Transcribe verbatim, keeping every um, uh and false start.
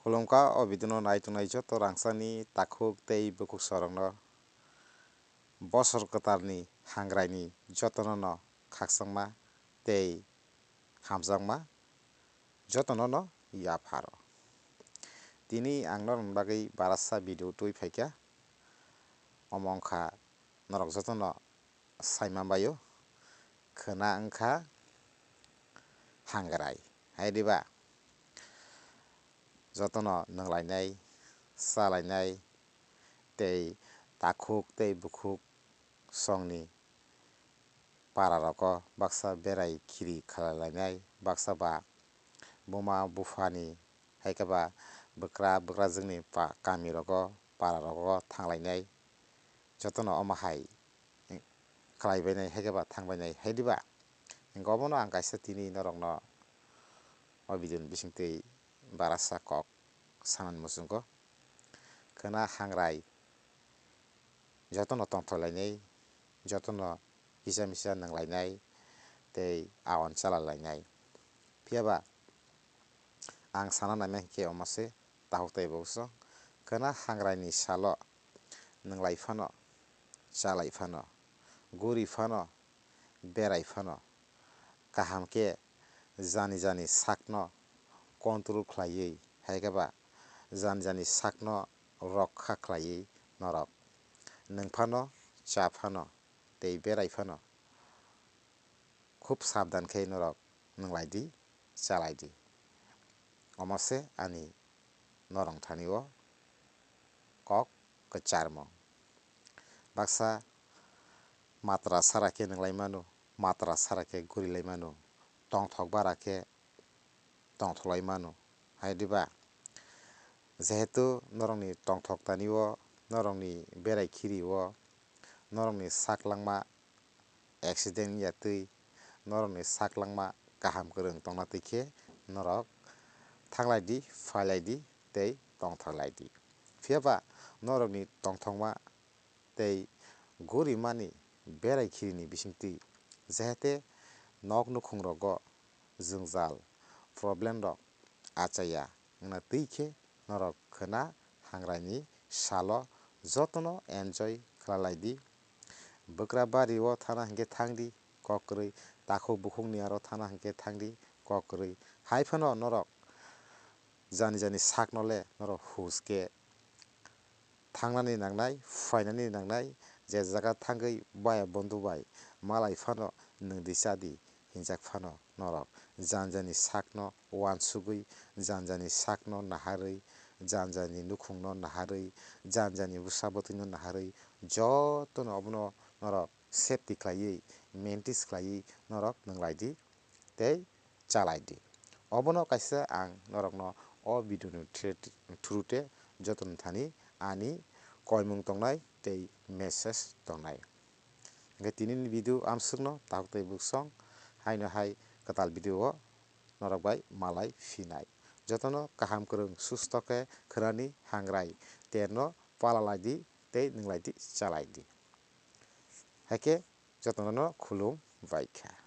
Khulumkha o video no naitongnai joto rangchakni takhuk tei bukhuk sorokno. Bosor kwtalni hangraini jotono no khakchangma tei hamjakma jotono no yapharo. Tini ang norokni bagwi barasa video twi phaikha. Omo wngkha norok jotono saima baio, khwna wngkha hangrai. Hai diba? Jotono nwnglainai, chalainai, tei takhuk tei bukhuk songni para rogo baksa berai khiri khlai lainai, baksa ba buma buphani, hai khe ba bwkra bwkrajwkni pa-, kami rogo, para rogo thang lainai, jotono omo hai khlai bainai, hai khe ba thang bainai, hai diba? Hingke obono ang kaisa tini norokno o video ni bisingtwi barasa kok sanani muchungo. Khwna hangrai jotono tongthok lainai, jotono kisa misa nwng lainai tei awan chala lainai. Phiya ba ang sana naima hinkhe omo se takhuk tei bukhuk song. Khwna hangraini salo nwng lai phano, cha lai phano, guri phano, berai phano, kaham khe jani jani sakno control khlaiwi, hai khe ba jani jani sakno rokha khlaiwi norok nwng phano, cha phano tei berai phano khub sabdan khe norok nwng lai di, cha lai di. Omo se ani norok thani o kok kwcharmung. Baksa matra sara khe nwng lai mano, matra sara khe guri lai mano, tongthok bara khe tongthok lai mano. Hai diba? Jehetu norokni tongthok tani o, norokni berai khiri o, norokni sak langma accident ya twi, norokni sak langma kaham kwrwng tongna twi khe norok thang lai di, phai lai di tei tongthok lai di. Phiya ba norokni tongthokma tei gorimani berai khirini bisingtwi, jehete nok nukhung rogo jwngjal, problem rok achaya wngna twi khe norok khwna hangraini salo jotono enjoy khlai lai di. Bwkra bari o thana hinkhe thang di, kok kwrwi, takhuk bukhukni aro thana hinkhe thang di, kok kwrwi. Hai phano norok jani jani sakno le norok hus khe thangnani nangnai, phainani nangnai, je jaga thangwi baya bondhu bai malai phano nwng di cha di hinjak phano norok jani jani sakno uansugwi, jani jani sakno naharwi, jani jani nukhungno naharwi, jani jani bwsa bwtwino naharwi, jotono obono norok safety khlaiwi, mantis khlaiwi norok nwng lai di tei cha lai di. Obono kaisa ang norokno o video ni thre-, through te jotono thani ani koimung tongnai tei message tongnai. Hingke tini ni video amswkno takhuk tei bukhuk song haino hai kwtal video o norok bai malai phinai. Jotono kaham kwrwng susto khe khwnani hangrai terno pala lai di tei nwng lai di cha lai di. Haikhe jotono khulum bai kha.